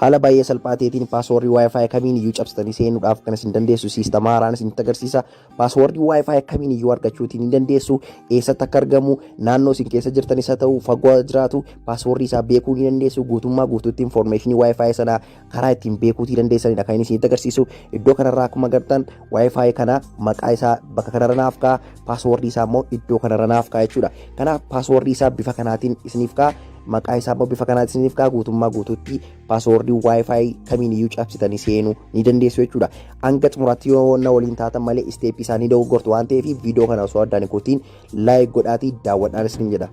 Haala baay'ee salphaa ta'eetiin paaswoordii WiFi kamiin iyyuu cabsitanii seenuudhaaf kan isin dandeessu siistama haaraan isinitti agarsiisa. Paaswoordii WiFi kamiin iyyuu argachuutiin ni dandeessu. Eessatti akka argamu, naannoo isin keessa jirtanis haa ta'u fagoo jiraatu, paaswoordii isaa beekuu ni dandeessu. Guutummaa guutuutti infoormeeshinii WiFi sanaa karaa ittiin beekuutii dandeessanidha kan inni isinitti agarsiisu. Iddoo kanarraa akkuma agartan WiFi kana maqaa isaa bakka kanarra naaf ka'a, paaswoordii isaa immoo iddoo kanarra naaf ka'a jechuudha. Kanaaf paaswoordii isaa bifa kanaatiin isiniif ka'a. Maqaa isaa immoo bifa kanaatiin isiniif ka'a. Guutummaa guutuutti paaswoordii WiFi kamiin iyyuu cabsitanii seenuu ni dandeessu jechuudha. Hanga xumuraatti yoo na waliin taatan malee isteeppii isaanii dogoggortu waan ta'eef, viidiyoo kana osoo addaan hin kutiin like godhaatii daawwadhaan isiniin jedha.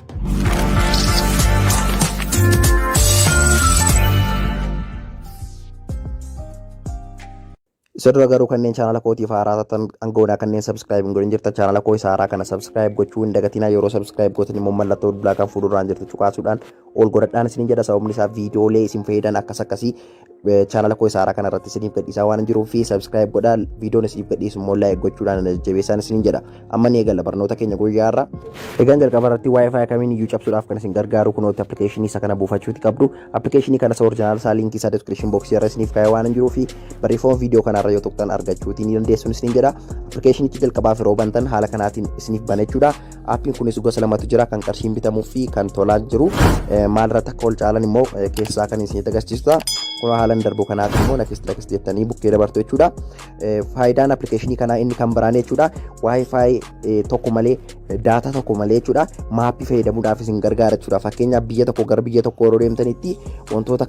Isa dura garuu kanneen chaanala kootiif haaraa taatan, angoonaa kanneen subscribe hin godhin jirtan, chaanala koo isa haaraa kana subscribe gochuu hin dagatinaa. Yeroo subscribe gootan immoo mallattoo bilbilaa kan fuulduraan jirtu cuqaasuudhaan ol godhadhaan isiniin jedha. Sababni isaa viidiyoolee isin fayyadan akkas akkasii chaanala koo isa haaraa kana irratti isiniif gadhiisaa waan jiruuf fi subscribe godhaa, viidiyoon isiniif gadhiisu immoo like gochuudhaan na jajjabeessaan isiniin jedha. Amma ni eegalla barnoota keenya guyyaa irraa. Egaan jalqaba irratti WiFi kamiin iyyuu cabsuudhaaf kan isin gargaaru kunooti appilikeeshinii isa kana buufachuuti qabdu. Appilikeeshinii kana isa original isaa liinkii isaa description box irra isiniif kaa'ee waan hin jiruu fi barreeffama viidiyoo kanarra yoo tuqxan argachuuti ni dandeessuun isiniin jedha. Appilikeeshinichi jalqabaaf yeroo bantan haala kanaatiin isiniif bana jechuudha. Aappiin kunis gosa lamatu jira, kan qarshiin bitamuu fi kan tolaan jiru. Maalirratti akka ol caalan immoo keessaa kan isinitti agarsiisudha. Kun haalan darbu kanaatiin immoo next next jettanii bukkee dabartu jechuudha. Faayidaan appilikeeshinii kanaa inni kan biraan jechuudha, WiFi tokko malee, daataa tokko malee jechuudha, maappii fayyadamuudhaaf isin gargaara jechuudha. Fakkeenyaaf, biyya tokko gara biyya tokko yeroo deemtanitti wantoota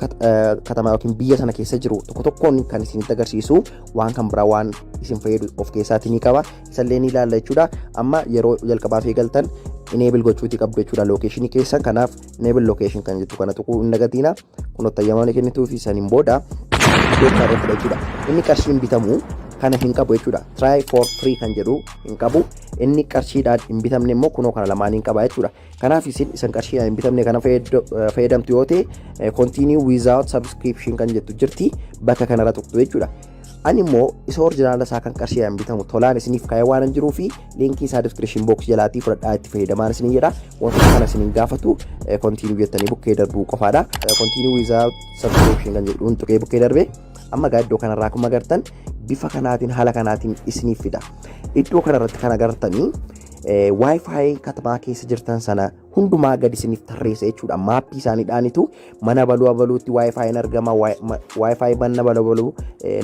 katamaa yookiin biyya sana keessa jiru tokko tokkoon kan isinitti agarsiisu, waan kan biraa waan isin fayyadu of keessaatii ni qaba. Isallee ni ilaalla jechuudha. Amma yeroo jalqabaaf eegaltan enable gochuutii qabdu jechuudha lookeeshinii keessan. Kanaaf enable location kan jettu kana tuquu hin dagatiina. Kun ottayyamaa kennituu fi saniin booda iddoo kana irratti jechuudha. Inni qarshiin bitamu kana hin qabu jechuudha. Try for free kan jedhu hin qabu. Inni qarshiidhaan hin bitamne immoo kunoo kana lamaan hin qaba jechuudha. Kanaaf isin isan qarshiidhaan hin bitamne kana fayyadamtu yoo ta'e, continue without subscription kan jettu jirti, bakka kanarra tuqxu jechuudha. Ani immoo isa orjinaala isaa kan qarshiidhaan bitamu tolaan isiniif kaa'ee waan hin jiruu fi liinkii isaa description box jalaatii fudhadhaa itti fayyadamaan isiniin jedha. Wantoota kana isiniin gaafatu, continue jettanii bukkee darbuu qofaadha. Continue without subscription kan jedhuun tuqee bukkee darbe. Amma gaa iddoo kanarraa akkuma agartan bifa kanaatiin, haala kanaatiin isiniif fida. Iddoo kanarratti kan agartanii WiFi katamaa keessa jirtan sana hundumaa gadi isiniif tarreessa jechuudha. Maappii isaaniidhaanitu mana baluu abaluutti WiFi argama, WiFi mana baluu abaluu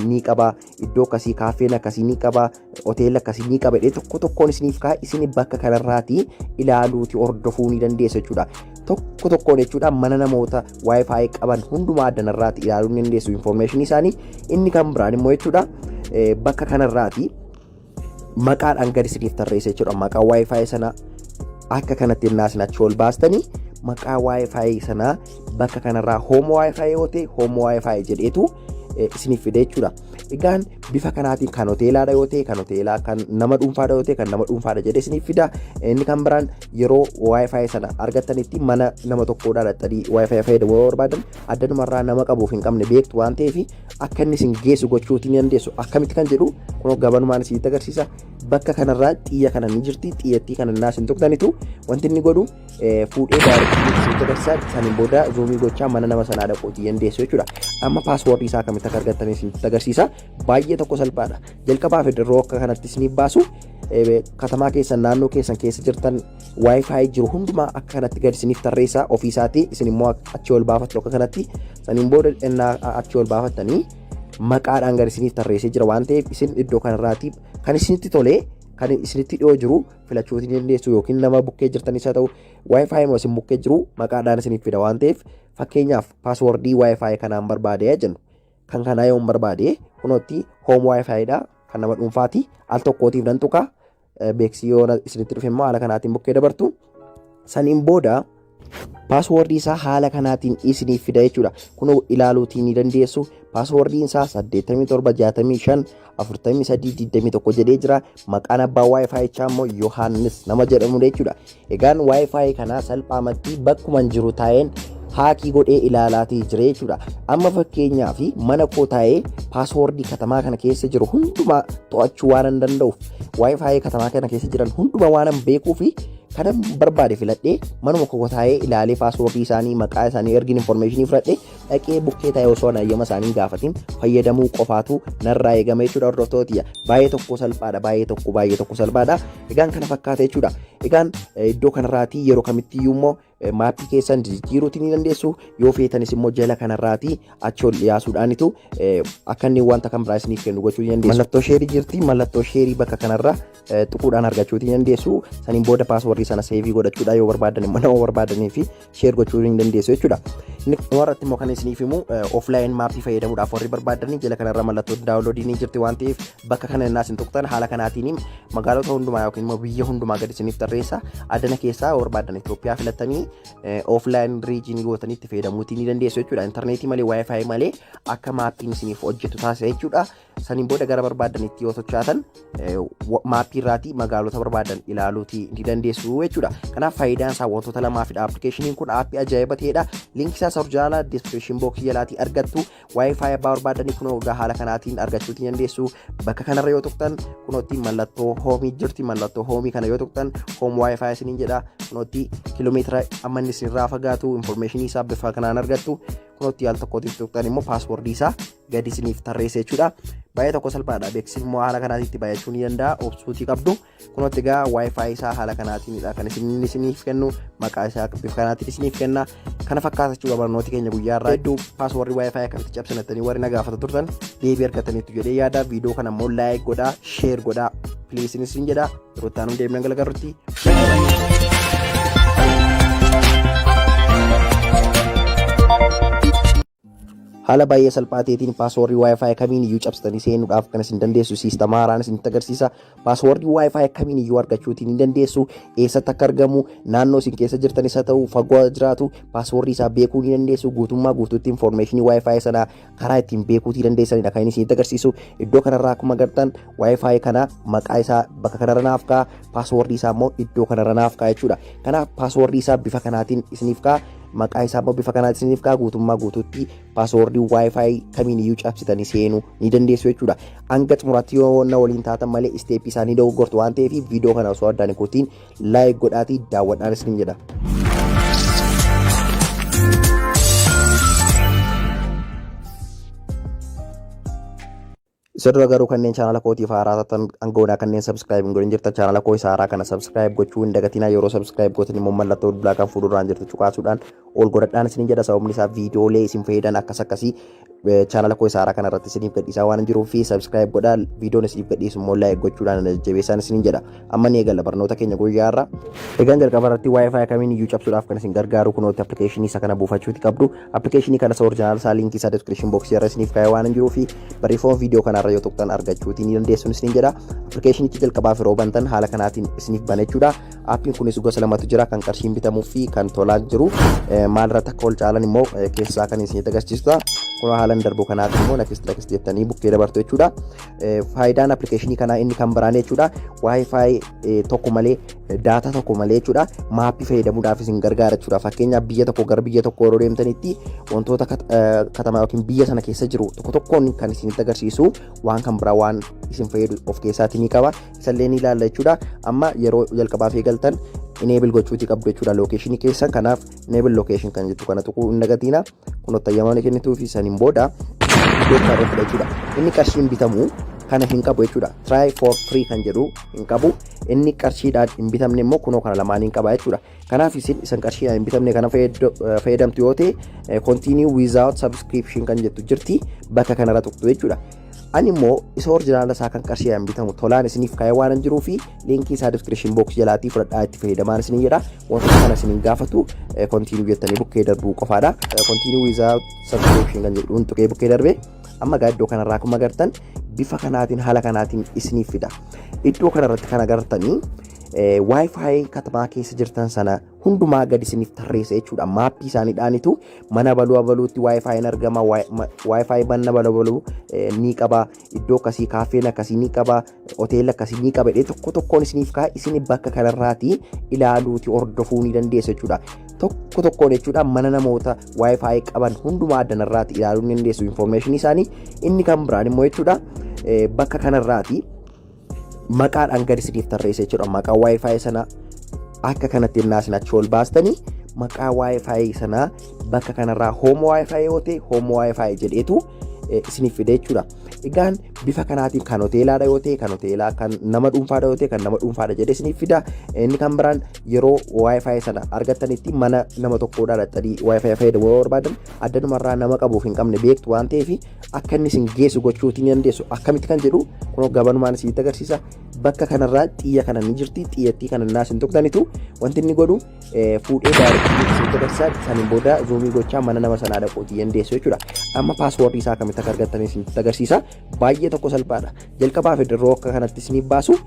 ni qaba, iddoo akkasii kaaffeen akkasii ni qaba, hoteelli akkasii ni qaba jedhee tokko tokkoon isiniif ka'a. Isin bakka kanarraatii ilaaluuti hordofuu ni dandeessa jechuudha. Tokko tokkoon jechuudha, mana namoota WiFi qaban hundumaa addanarraati ilaaluu ni dandeessu information isaanii. Inni kan biraan immoo jechuudha, bakka kanarraati maqaadhaan gadi isiniif tarreessa jechuudha. Maqaa WiFi sana akka kanatti innaa isin achi ol baastanii, maqaa WiFi sanaa bakka kanarraa home WiFi yoo ta'e home WiFi jedheetu isiniif fide jechuudha. Egaan bifa kanaatiin kan hoteelaadha yoo ta'e kan hoteelaa, kan nama dhuunfaadha yoo ta'e kan nama dhuunfaadha jedhee isiniif fida. Inni kan biraan yeroo WiFi sana argattanitti mana nama tokkoodhaa dhaqxanii WiFi fayyadamuu yoo barbaadan, addanumarraa nama qabuuf hin qabne beektu waan ta'eef, akka inni isin geessu gochuutii ni dandeessu. Akkamitti kan jedhu kun gabanumaan isinitti agarsiisa. Bakka kanarraa xiyya kana ni jirti. Xiyyattii kana naa isin tuqxanitu wanti inni godhu fuudhee directii isinitti agarsiisa. Saniin booda zoomii gochaa mana nama sanaa dhaquutii dandeessu jechuudha. Amma paaswoordii isaa akkamitti akka argattan isinitti agarsiisa. Baay'ee tokko salphaadha. Jalqabaa fi dirroo akka kanatti isiniif baasu, katamaa keessan, naannoo keessan keessa jirtan WiFi jiru hundumaa akka kanatti gadi isiniif tarreessa ofiisaatii. Isin immoo achi ol baafattu akka kanatti. Saniin booda innaa achi ol baafattanii maqaadhaan gadi isiniif tarreessee jira waan ta'eef, isin iddoo kanarraati kan isinitti tolee, kan isinitti dhiyoo jiru filachuu ni dandeessu, yookiin nama bukkee jirtanis haa ta'u, WiFi immoo isin bukkee jiru maqaadhaan isiniif fida waan ta'eef. Fakkeenyaaf, paaswordii WiFi kanaan barbaade jennu, kan kanaa yoon barbaade, kunootti home WiFi dha, kan nama dhuunfaati, al tokkootiif nan tuqa. Beeksisi yoo isinitti dhufe immoo haala kanaatiin bukkee dabartu. Saniin booda paaswoordii isaa haala kanaatiin isiniif fida jechuudha. Kunoo ilaaluutii ni dandeessu. Paaswoordiin isaa 87 65 43 21 jedhee jira. Maqaan abbaa WiFi immoo Yohaannis nama jedhamudha jechuudha. Egaan WiFi kanaa salphaamatti bakkuma jiru taa'een haakii godhee ilaalaatii jira jechuudha. Amma fakkeenyaaf mana koo taa'ee paaswoordii katamaa kana keessa jiru hundumaa to'achuu waan hin danda'uuf, WiFi katamaa kana keessa jiran hundumaa waan hin beekuu fi Kana barbaade filadhee manuma koo taa'ee ilaalee, passwordii isaanii, maqaa isaanii ergin informationii fudhadhee, dhaqee bukkee taa'ee osoo hayyama isaanii hin gaafatin fayyadamuu qofaatu narraa eegama jechuudha, hordoftootiyya. Baay'ee tokko salphaadha, baay'ee tokko, baay'ee tokko salphaadha. Egaan kana fakkaata jechuudha. Egaan iddoo kanarraatii yeroo kamittiyyuu immoo mapii keessan jijjiiruutii ni dandeessu. Yoo feetanis immoo jala kanarraatii achi ol dhiyaasuudhaanitu akka inni wanta kan biraa isiniif kennu gochuu ni dandeessu. Mallattoo shareii jirti, mallattoo shareii bakka kanarra tuquudhaan argachuutii ni dandeessu. Saniin booda passwordii sana saveii godhachuudha, yoo barbaadan immoo nama barbaadanii fi share gochuu ni dandeessu jechuudha. Inni irratti immoo kan isiniif himu, offline mapii fayyadamuudhaaf warri barbaadanii jala kanarra mallattoo downloadii ni jirti waan ta'eef, bakka kana innaa isin tuqxan haala kanaatiin magaalota hundumaa yookiin immoo biyya hundumaa gadi isiniif tarreessa. Addana keessaa yoo barbaadan Itoophiyaa filattanii offline regionii gootanii itti fayyadamuutii ni dandeessu jechuudha. Intarneetii malee, WiFi malee akka mapiin isiniif hojjetu taasisa jechuudha. Saniin booda gara barbaadanitti yoo sochaatan mapii irraatii magaalota barbaadan ilaaluutii ni dandeessu jechuudha. Kanaaf faayidaan isaa wantoota lamaafidha. Appilikeeshiniin kun appii ajaa'iba ta'edha. Linkii isaa originala description boxii jalaatii argattu. WiFi abbaa barbaadanii kunoo egaa haala kanaatiin argachuutii dandeessu. Bakka kanarra yoo tuqxan kunootti mallattoo homeii jirti. Mallattoo homeii kana yoo tuqxan home WiFi isiniin jedha. Kunootti kiiloomeetira amma inni isinirraa fagaatu informationii isaa bifa kanaan argattu. Kunootti al tokkootiif tuqxan immoo passwordii isaa gadi isiniif tarreessa jechuudha. Baay'ee tokko salphaadha. Beeksisni immoo haala kanaatiin itti baay'achuu ni danda'a. Obsuutii qabdu. Kunootti egaa WiFi isaa haala kanaatiinidha kan isin isiniif kennu, maqaa isaa bifa kanaatiin isiniif kenna. Kana fakkaata jechuudha barnooti keenya guyyaa irraa. Hedduu passwordii WiFi akkamitti cabsinattanii warri na gaafata turtan deebii argataniitu jedhee yaada. Viidiyoo kana immoo like godhaa, share godhaa. Please isin jedha. Yeroo itti aanu deemnee gargaarutti. Haala baay'ee salphaa ta'eetiin passwordii WiFi kamiin iyyuu cabsitanii seenuudhaaf kan isin dandeessu siistama haaraan isinitti agarsiisa. Passwordii WiFi kamiin iyyuu argachuutiin ni dandeessu. Eessatti akka argamu, naannoo isin keessa jirtanis haa ta'u fagoo jiraatu, passwordii isaa beekuu ni dandeessu. Guutummaa guutuutti informationii WiFi sanaa karaa ittiin beekuutii dandeessanidha kan inni isinitti agarsiisu. Iddoo kanarraa akkuma agartan WiFi kana maqaa isaa bakka kanarra naaf ka'a. Passwordii isaa immoo iddoo kanarra naaf ka'a jechuudha. Kanaaf passwordii isaa bifa kanaatiin isiniif ka'a. Maqaa isaa immoo bifa kanaatiin isiniif ka'a. Guutummaa guutuutti passwordii WiFi kamiin iyyuu cabsitanii seenuu ni dandeessu jechuudha. Hanga xumuraatti yoo na waliin taatan malee stepii isaanii dogoggortu waan ta'eef, viidiyoo kana osoo addaan hin kutiin like godhaatii daawwadhaan isiniin jedha. Isa dura garuu kanneen chaanala kootiif haaraa taatan, angoonaa kanneen subscribe hin godhin jirtan, chaanala koo isa haaraa kana subscribe gochuu hin dagatinaa. Yeroo subscribe gootan immoo mallattoo bilbilaa kan fuulduraan jirtu cuqaasuudhaan ol godhadhaan isiniin jedha. Sababni isaa viidiyoolee isin fayyadan akkas akkasii chaanala koo isa haaraa kana irratti isiniif gadhiisaa waan jiruuf fi subscribe godhaa, viidiyoon isiniif gadhiisu immoo like gochuudhaan na jajjabeessaan isiniin jedha. Amma ni eegalla barnoota keenya guyyaa irraa. Egaan jalqaba irratti WiFi kamiin iyyuu cabsuudhaaf kan isin gargaaru kunooti appilikeeshinii isa kana buufachuuti qabdu. Appilikeeshinii kana isa original isaa linkii isaa description boxii irra isiniif kaa'ee waan hin jiruu fi barreeffama viidiyoo kanarra yoo tuqxan argachuuti ni dandeessu isiniin jedha. Appilikeeshinichi jalqabaaf yeroo bantan haala kanaatiin isiniif bana jechuudha. Appiin kunis gosa lamatu jira, kan qarshiin bitamuu fi kan tolaan jiru. Maalirratti akka ol caalan immoo keessaa kan isinitti agarsiisudha. Kun haalan darbu kanaatiin immoo next next jettanii bukkee dabartu jechuudha. Faayidaan appilikeeshinii kanaa inni kan biraan jechuudha, WiFi tokko malee, data tokko malee jechuudha, mapii fayyadamuudhaaf isin gargaara jechuudha. Fakkeenyaaf biyya tokko gara biyya tokko yeroo deemtanitti wantoota katamaa yookiin biyya sana keessa jiru tokko tokkoon kan isinitti agarsiisu, waan kan biraa waan isin fayyadu of keessaatii ni qaba. Isallee ni ilaalla jechuudha. Amma yeroo jalqabaaf eegaltan enable gochuutii qabdu jechuudha locationii keessan. Kanaaf enable location kan jettu kana tuquu hin dagatiina. Kun ottayyamaa ni kennituu fi saniin booda iddoo kana fida jechuudha. Inni qarshiin bitamu kana hin qabu jechuudha. Try for free kan jedhu hin qabu. Inni qarshiidhaan hin bitamne immoo kunoo kana lamaan hin qaba jechuudha. Kanaaf isin isan qarshiidhaan hin bitamne kana fayyadamtu yoo ta'e, continue without subscription kan jettu jirti, bakka kanarra tuqxu jechuudha. Ani immoo isa originala isaa kan qarshiidhaan bitamu tolaan isiniif kaa'ee waan hin jiruu fi linkii isaa description box jalaatii fudhadhaa itti fayyadamaan isiniin jedha. Wantoota kana isiniin gaafatu continue jettanii bukkee darbuu qofaadha. Continue without subscription kan jedhuun tuqee bukkee darbe. Amma gaa iddoo kanarraa akkuma agartan bifa kanaatiin, haala kanaatiin isiniif fida. Iddoo kanarratti kan agartanii WiFi katamaa keessa jirtan sana hundumaa gadi isiniif tarreessa jechuudha. Mapii isaaniidhaanitu mana baluu abaluutti WiFiin argama, WiFi mana baluu abaluu ni qaba, iddoo akkasii kaaffeen akkasii ni qaba, hoteela akkasii ni qaba jedhee tokko tokkoon isiniif ka'a. Isin bakka kanarraati ilaaluuti hordofuu ni dandeessa jechuudha. Tokko tokkoon jechuudha mana namoota WiFi qaban hundumaa addanarraati ilaaluu ni dandeessu informationii isaanii. Inni kan biraan immoo jechuudha, bakka kanarraati maqaadhaan gadi isiniif tarreessa jechuudha. Maqaa WiFi sana Akka kanatti innaa isin achi ol baastanii maqaa WiFi sanaa bakka kanarraa home WiFi yoo ta'e, home WiFi jedheetu isiniif fide jechuudha. Egaan bifa kanaatiin kan hoteelaadha yoo ta'e kan hoteelaa, kan nama dhuunfaadha yoo ta'e kan nama dhuunfaadha jedhee isiniif fida. Inni kan biraan yeroo WiFi sana argattanitti mana nama tokkoodhaa dhaqxanii WiFi fayyadamuu yoo barbaadan, addanumarraa nama qabuuf hin qabne beektu waan ta'eef, akka inni isin geessu gochuutii ni dandeessu. Akkamitti kan jedhu kunoo gabanumaan isinitti agarsiisa. Bakka kanarraa xiyya kana ni jirti. Xiyyattii kana naa isin tuqxanitu wanti inni godhu fuudhee directii isinitti agarsiisa. Saniin booda zoomii gochaa mana nama sanaa dhaquutii dandeessu jechuudha. Amma passwordii isaa akkamitti akka argattanii isinitti agarsiisa. Baay'ee tokko salphaadha. Jalqabaa fi dirroo akka kanatti isiniif baasu,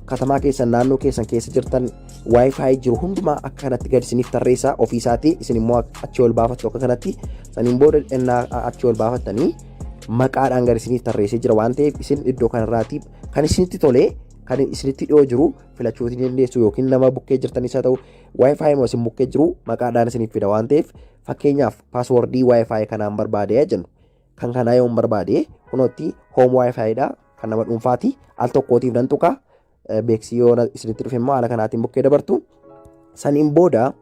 katamaa keessan, naannoo keessan keessa jirtan WiFi jiru hundumaa akka kanatti gadi isiniif tarreessa ofiisaatii. Isin immoo achi ol baafattu akka kanatti. Saniin booda innaa achi ol baafattanii maqaadhaan gadi isiniif tarreessee jira waan ta'eef, isin iddoo kanarraati kan isinitti tolee, kan isinitti dhiyoo jiru filachuu ni dandeessu. Yookiin nama bukkee jirtanis haa ta'u, WiFi immoo isin bukkee jiru maqaadhaan isiniif fida waan ta'eef, fakkeenyaaf passwordii WiFi kanaan barbaade jennu, kan kanaa yoon barbaade, kunootti home WiFi dha, kan nama dhuunfaati. Al tokkootiif nan tuqa. Beeksisi yoo isinitti dhufe immoo haala kanaatiin bukkee dabartu. Saniin booda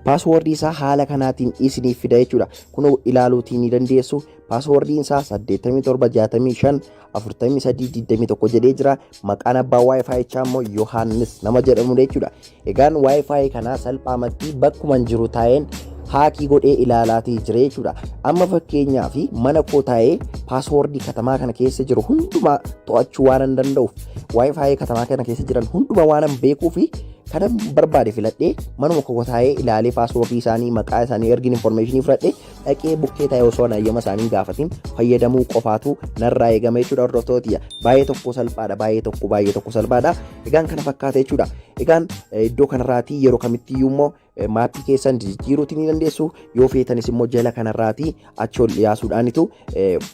passwordii isaa haala kanaatiin isiniif fida jechuudha. Kunoo ilaaluutii ni dandeessu. Passwordiin isaa 87 65 43 21 jedhee jira. Maqaan abbaa WiFi immoo Yohaannis nama jedhamudha jechuudha. Egaan WiFi kanaa salphaamatti bakkuma jiru taa'een hackii godhee ilaalaatii jira jechuudha. Amma fakkeenyaaf mana koo taa'ee passwordii katamaa kana keessa jiru hundumaa to'achuu waan hin danda'uuf, WiFi katamaa kana keessa jiran hundumaa waan hin beekuu fi kanan barbaade filadhee manuma koo taa'ee ilaalee, passwordii isaanii, maqaa isaanii ergin informationii fudhadhee, dhaqee bukkee taa'ee osoo hayyama isaanii gaafatiin fayyadamuu qofaatu narraa eegama jechuudha, hordoftootiyya. Baay'ee tokko salphaadha, baay'ee tokko, baay'ee tokko salphaadha. Egaan kana fakkaata jechuudha. Egaan iddoo kanarraatii yeroo kamittiyyuu immoo mapii keessan jijjiiruutii ni dandeessu. Yoo feetanis immoo jala kanarraatii achi ol dhiyaasuudhaanitu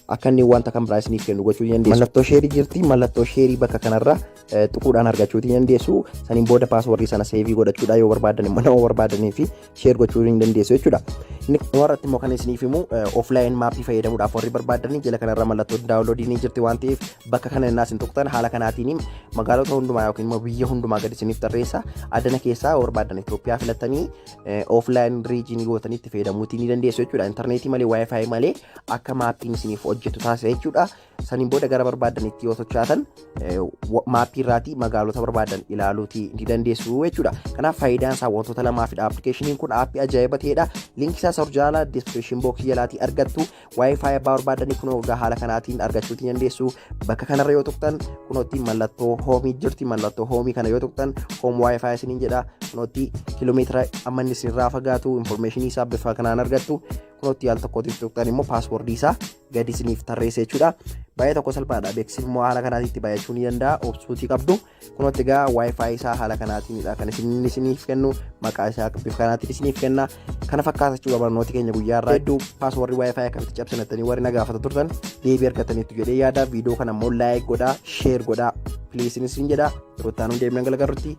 akka inni wanta kan biraa isiniif kennu gochuu ni dandeessu. Mallattoo shareii jirti. Mallattoo shareii bakka kanarra tuquudhaan argachuutii ni dandeessu. Saniin booda passwordii sana saveii godhachuudha, yoo barbaadan immoo nama barbaadanii fi share gochuu ni dandeessu jechuudha. Inni irratti immoo kan isiniif himu, offline mapii fayyadamuudhaaf warri barbaadanii jala kanarra mallattoo downloadii ni jirti waan ta'eef, bakka kana innaa isin tuqxan haala kanaatiin magaalota hundumaa yookiin immoo biyya hundumaa gadi isiniif tarreessa. Addana keessaa yoo barbaadan Itoophiyaa filattanii offline regionii gootanii itti fayyadamuutii ni dandeessu jechuudha. Intarneetii malee, WiFi malee akka mapiin isiniif hojjetu taasisa jechuudha. Saniin booda gara barbaadanitti yoo sochaatan mapii irraatii magaalota barbaadan ilaaluutii ni dandeessu jechuudha. Kanaaf faayidaan isaa wantoota lamaafidha. Appilikeeshiniin kun appii ajaa'iba ta'edha. Linkii isaa sarjaala description boxii jalaatii argattu. WiFi abbaa barbaadanii kunoo egaa haala kanaatiin argachuutii dandeessu. Bakka kanarra yoo tuqxan kunootti mallattoo homeii jirti. Mallattoo homeii kana yoo tuqxan home WiFi isiniin jedha. Kunootti kiiloomeetira amma inni isinirraa fagaatu informationii isaa bifa kanaan argattu. Kunootti al tokkootiif tuqxan immoo passwordii isaa gadi isiniif tarreessa jechuudha. Baay'ee tokko salphaadha. Beeksisni immoo haala kanaatiin itti baay'achuu ni danda'a. Obsuutii qabdu. Kunootti egaa WiFi isaa haala kanaatiinidha kan isin isiniif kennu, maqaa isaa bifa kanaatiin isiniif kenna. Kana fakkaata jechuudha barnooti keenya guyyaa irraa. Hedduu passwordii WiFi akkamitti cabsinattanii warri na gaafata turtan deebii argataniitu jedhee yaada. Viidiyoo kana immoo like godhaa, share godhaa. Please isin jedha. Yeroo itti aanuun deemnee galagarrutti.